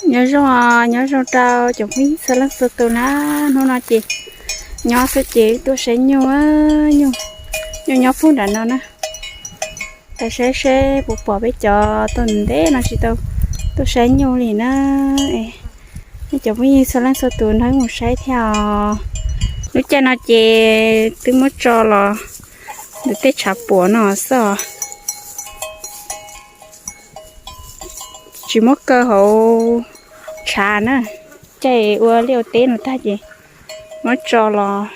Nyob zoo, nyob zoo rau cov phooj ywg txhua leej txhua tus na. Hnub no ces nyob xwb ces tuaj saib nyuj, nyuj, nyuj nyob puag nram no na. Pais saib seb puas pom peb cov tuaj ntev no tsis tau tuaj saib nyuj li na. Nej cov phooj ywg txhua leej txhua tus nrog wb mus saib thiab os. Lub caij no ces twb muab tso los ntawm tej tshav puam no xwb os. Tsis muab kaw hauv tshav na. Caij ua liaj ua teb no tag ces muab tso los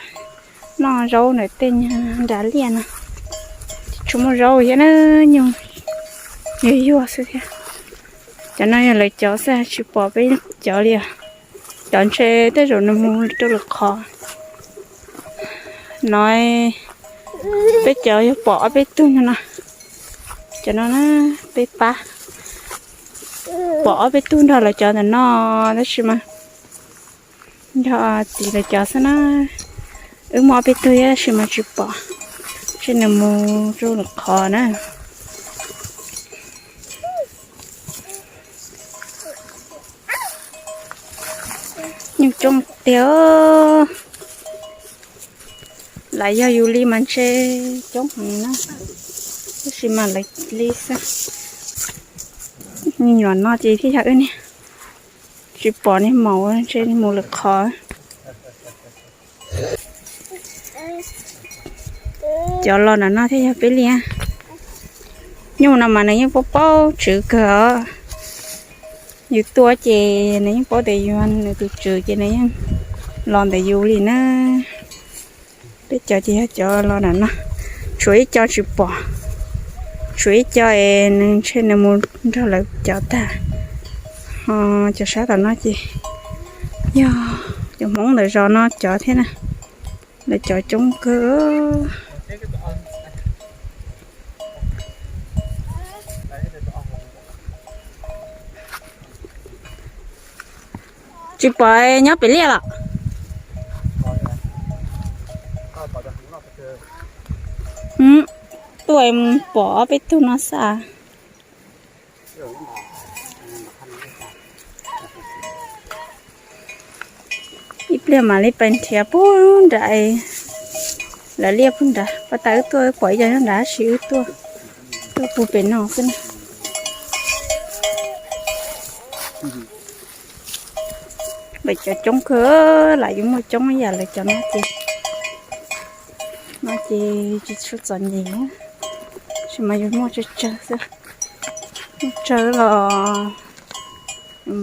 noj zaub ntawm tej nyuag nras liaj no. Tsis tshua muaj zaub thiab na, nyuj yuag yuag xwb thiab. Cov no yog lawv cov xwb, tsis pom peb cov li os. Cov ntshe tej zaum nws mus rau lwm qhov. No peb cov yog pom ob peb tug no no. Cov no na, peb pab pom ob peb tug nrog lawv cov ntawm no, tab sis mas nrog tim lawv cov xwb na. Wb muaj ob peb tug thiab tab sis mas tsis pom, ntshe nws mus rau lwm qhov na. Nyuj coob tiag. Lam yog yus li mas ntshe coob heev na, tab sis mas lawv li xwb. Nyuam no ces thiaj yog wb niag, tsis pom niag maum ntshe mus lwm qhov. Cov los nram no thiaj yog peb li. Nyuj no mas nws yeej paub paub tswv kawg os. Yus tua ces nws yeej paub tias yus yog nws tus tswv ces nws yeej los ntawm yus li na. Peb cov ces yog cov los nram no, tshuav ib co tsis pom, tshuav ib co es nws ntshe nws mus nrog lawv cov tag. Ho cov sab tom no ces yog cov Hmoob ntawm zos no cov thiab na, lawv cov coob kawg. Tsis pom nyob pem liaj los? Tuaj pom ob peb tug no xwb. Ib pliag mam li pais nrhiav puag nrad, lawv liaj puag nrad. Pab tas wb tuaj wb pom ib co nyob nrad tab sis wb tuaj, tuaj puag pem no xwb na. Lawv cov coob kawg, lam yuav muaj coob ib yam lawv cov no ces, no ces tsis tshua txom nyem, tab sis mas yuav muaj tsawg tsawg xwb. Muaj tsawg los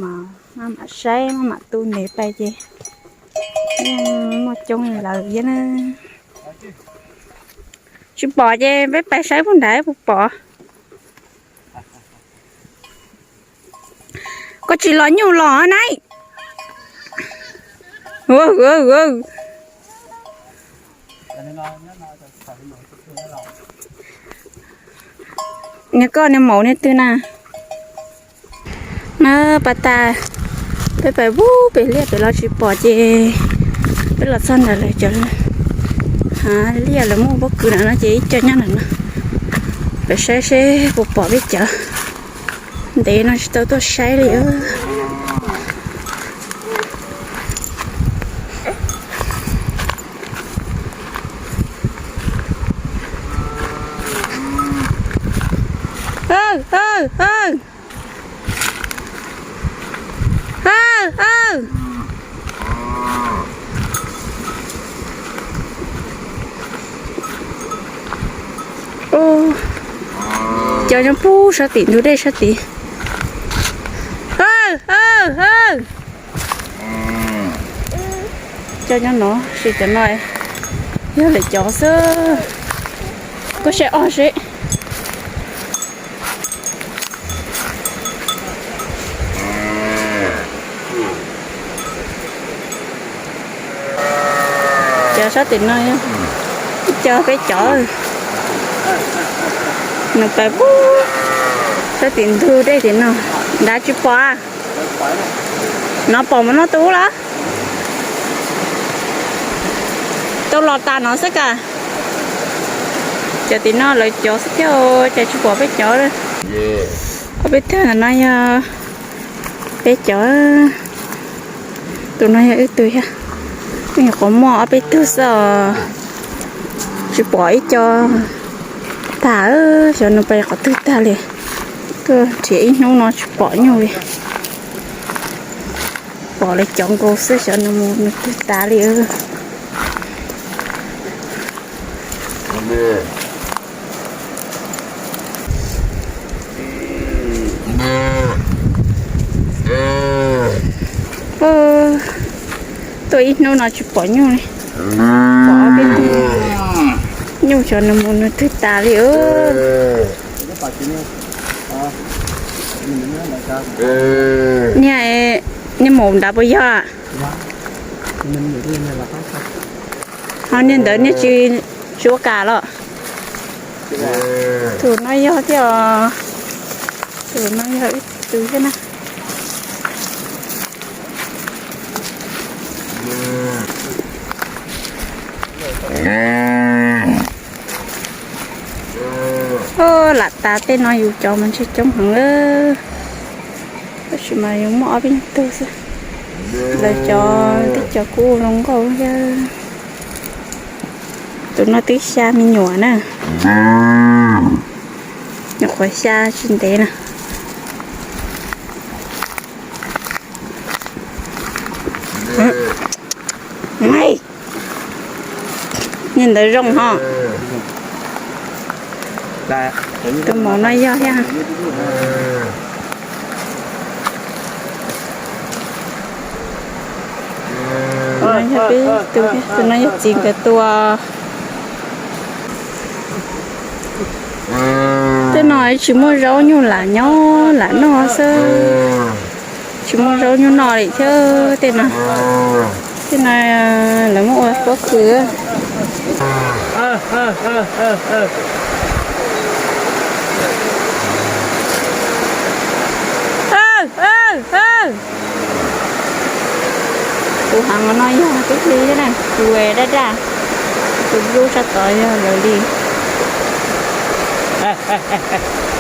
maj mam saib, maj mam tu ntev pais ces yeej muaj coob li lawv thiab na. Tsis pom ces peb pais saib puag nrad puas pom. Koj tsis los nyuj los na. Niag koj niag maum niag twg na? Na pab tas, peb pais pub pem liaj pem los tsis pom ces peb los txog ntawm lawv cov liaj lawv muaj pob kws ntawm no ces ib co nyob ntawm no. Peb saib seb puas pom peb cov, ntev no tsis tau tuaj saib li. Cov nyob puag sab tim ntug dej sab tid. Cov nyob no, sis cov no yog lawv cov xwb. Koj saib ob seb. Cov sab tim no, ib co peb cov, nws pais pub sab tim ntug dej tim no, nrad tsis pom. No pom mus no tu los? Tau los tas no xwb ka. Cov tim no lawv cov xwb thiab, cas tsis pom peb cov. Ob peb tag no yog Peb cov, tus no yog ib tug thiab, nyuam qhuav muaj ob peb tug xwb os, tsis pom ib co tag, xyov nws pais qhov twg tag li. Tuaj nrhiav ib hnub no tsis pom nyuj li, pom lawv cov nkaus xwb, xyov nws mus nws twg tas li. Tuaj ib hnub no tsis pom nyuj li, pom ob peb tug nyuj, xyov nws mus nws twg tas li. Niag, niag maum nrad puas yog? Ho niag ntawd niag tsis, tsis ua kas los? Tus no yog thiab os, tus no yog ib tug thiab na. Lam tas tej no yus cov mas ntshe coob heev lawm, tab sis mas yus muaj ob peb tug xwb. Lawv cov, tej cov kuj zoo nkauj thiab. Tus no twb xya me nyuam na, nyuam qhuav xya tsis ntev na. Niag ntawd zoo ho. Tus maum no yog thiab. Tus no yog peb tus, tus no yog txiv nkawd tus. Tej no tsis muaj zaub nyuj lam nyob lam noj xwb, tsis muaj zaub nyuj noj li thiab tej no. Tej no lawv muab ua pob kws. Tus heev no yog tub hli na, tus daj daj, tus dub sab tod yog lawv li.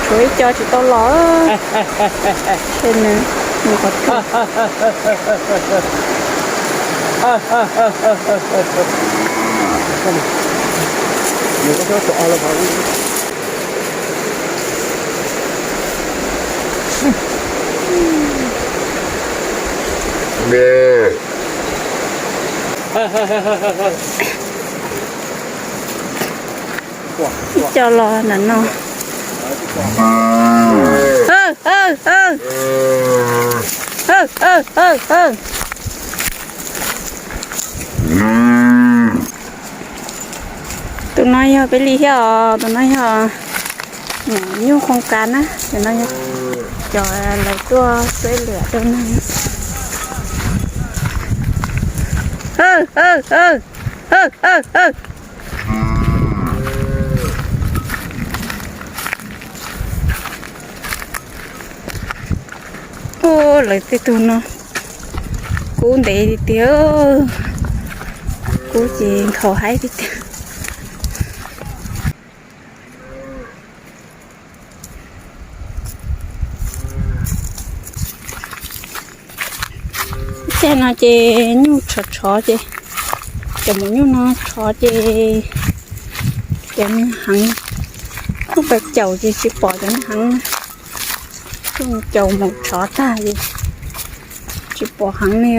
Tshuav ib co tsis tau los, nws qhov tsuag. Ib co los ntawm no. Tus no yog peb li thiab os, tus no yog nyuj qhoo kas na, tus no yog cov lawv tuaj xuav lwm rau neeg. Ua lawv tej tug no kub ntev tiag, kub ces nkhaus haib tiag tiag. Tej no ces nyuj tshov tshov ces, cov maum nyuj no tshov ces cov me heev, kuj pais caum ces tsis pom cov me heev. Kuj caum maum tshov tag ces tsis pom heev li.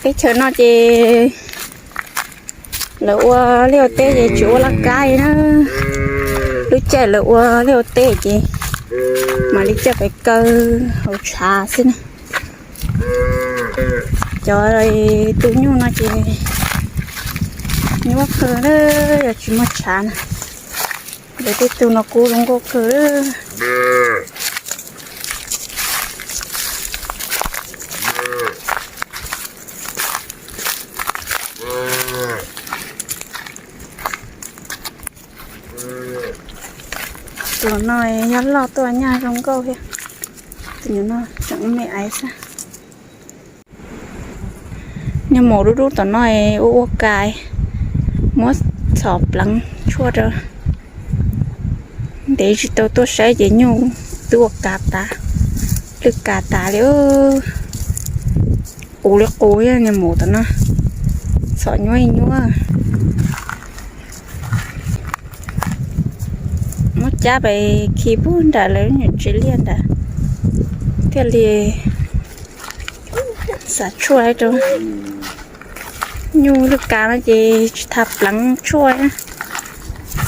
Teb chaws no ces lawv ua liaj ua teb ces tsis ua laj kab li na. Lub caij lawv ua liaj ua teb ces mam li coj pais kaw hauv tshav xwb na. Cov tus nyuj no ces nyuaj kawg, yog tsis muaj tshav na. Lawv tej tug no kub zoo nkauj kawg. Tus no yog loj tuaj nyaj zoo nkauj thiab. Tus no tseem me aiv xwb. Niag maum dub dub tom no ua ua kas, muab Txhom pleev tshuaj rau. Ntev tsis tau tuaj saib ces nyuj tuaj kav tas, lwj kav tas li. Qus li qus niag mus tom no, txhom nyuaj nyuaj. Muab cab pes khi pub nram lawv nyuam tsev liaj nram thiaj li xav tshuaj rau. Nyuj lwj kav no ces tsis tas pleev tshuaj,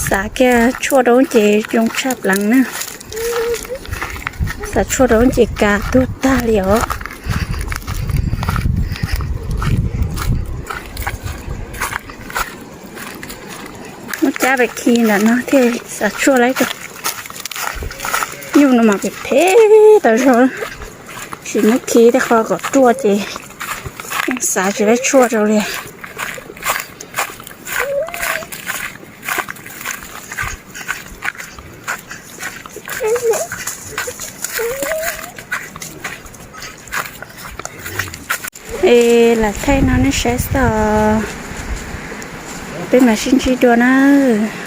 xav kiag tshuaj rau ces zoo tshaj pleev na. Xav tshuaj rau ces kav tuag tag li os. Muab cab pes khi nram no thiaj xav tshuaj lawm. Nyuj no mas phem phem tau zog, sim muab khi tej qho kom ruaj ces yeej xav tsis laib tshuaj rau li. Es lam thaij no nej saib xwb os. Peb mam sib ntsib dua nawb.